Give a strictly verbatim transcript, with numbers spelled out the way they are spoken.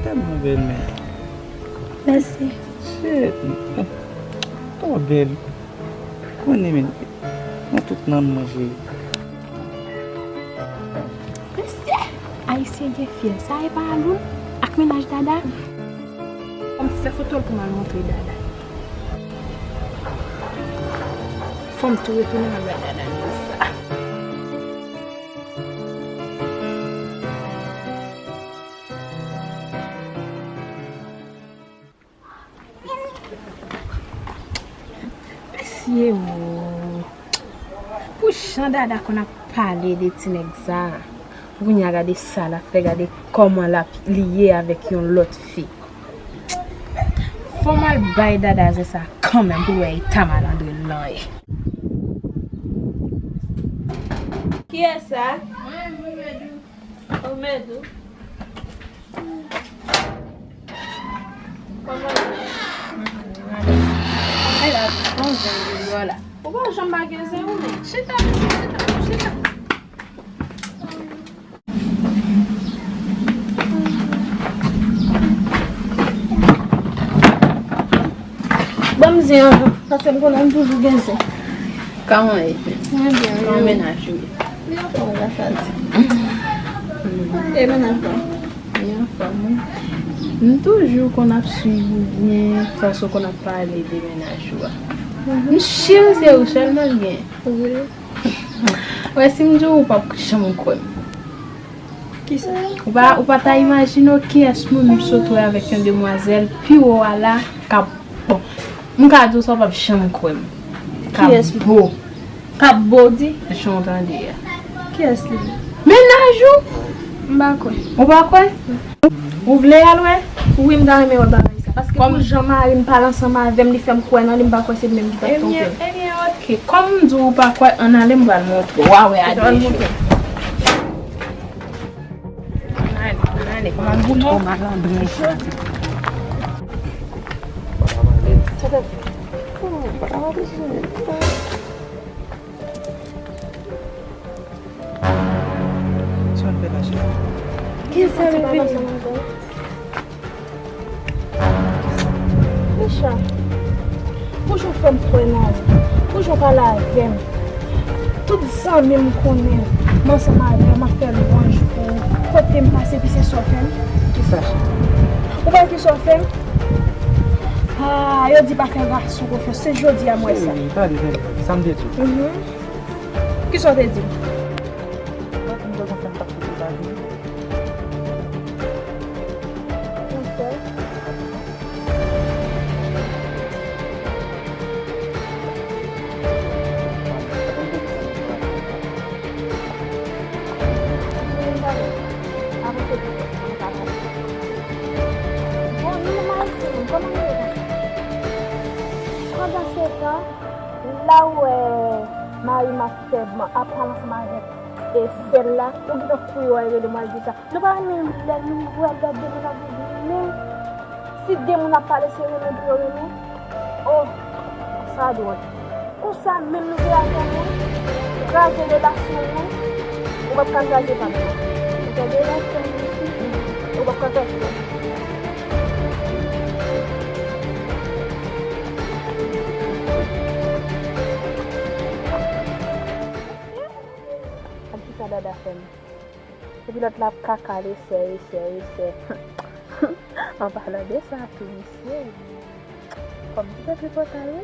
Tèlman bèl, men. Mèsi. Se, tò bèl. Konnen, men, nan tout nanm mwen, cheri. Mesye! Ayisyen gen fyèl. Sa e pa Aloun ak mennaj Dada? Fò m fè foto l pou m al montre Dada. Fò m tou retounen al wè Dada nan sa. Mesye o! Pou jan Dada konn ap pale de ti nèg sa, kounye a gade sa l ap fè, gade kòman l ap, li ye avèk yon lòt fi. Fò m al bay Dada zen sa kanmenm pou l wè eta malandren lan ye. Kiyès sa? Ou mèt ou. Kòman ye? Ay la, bon zen deyò la. Ou pa janm pa gen zen ou menm. Chita, chita, chita. Ban m zen an, paske m konnen m toujou gen zen. Kòman ye? Mwen byen, kòman mennaj ou ye? Li anfòm, gras a Dye. E mennaj ou? Li anfòm, wi. M toujou konn ap swiv ou byen, fason w konn ap pale de mennaj ou a. M si se ou sèlman l gen. Wi. Wè, si m di w, ou p ap janm kwè m. Kisa? Ou pa, ou pa ta imajine w kiyès moun m sot wè avèk yon demwazèl pi wo a la k ap, bon, m ka di w sa, w p ap janm kwè m. K ap bo. K ap bo w di? Jan w tande a. Kiyès li ye? Mennaj ou! M pa kwè. Ou pa kwè? Ou vle al wè? Wi, m ta renmen wè bagay sa. Paske pou jan mari m pale ansanm avè m, li fè m kwè nan li, m pa kwè se li menm ki t ap twonpe m. Ebyen, ebyen, oke. Kòm m di w ou pa kwè, ann ale, m pral montre w. W a wè a de je. Ann ale, ann ale. Kòman m di w non? Twò malandren sa. Sa t ap fè? Oh, pa ka pa bezwen. Sa w ap fè la, cheri? Kisa, bebe? Micha, pou jan w fè m kwè nan ou, pou jan w pale avè m, tout zanmi m konnen m ansanm avè w, m ap fè lwanj pou ou. Kote m pase, pi se sa w fè m. Kisa, cheri? Ou pa wè kisa w fè m? Ah, yo di pa fè gason konfyans. Se jodi a m wè sa. Wi, tande, tande. Sa m te di w? Mhm. Kisa w te di m? Ou pa konn jan fè m t ap koute sa vini? Ok. Bon, nou menm Ayisyen, kòman nou ye konsa? Pandan se tan, la ou wè mari m ap fè, ap pale ansanm avèk e sè l la, ou gentan kouri wè rele mwen al di sa. Nou pa renmen lè nou wè lè de moun ap viv renmen. Si de moun ap pale, se renmen pou yo renmen. Oh, sa dwòl. Konsa menm nou vle al fè moun, kraze relasyon nou, ou p ap ka kraze pa m nan. Ou tande? Ou p ap ka kraze. Gad kisa Dada fè m. Epi lòt la ap kakale sè e sè e sè. An palan de sa tou, mesye, fò m kite tripotay, wi.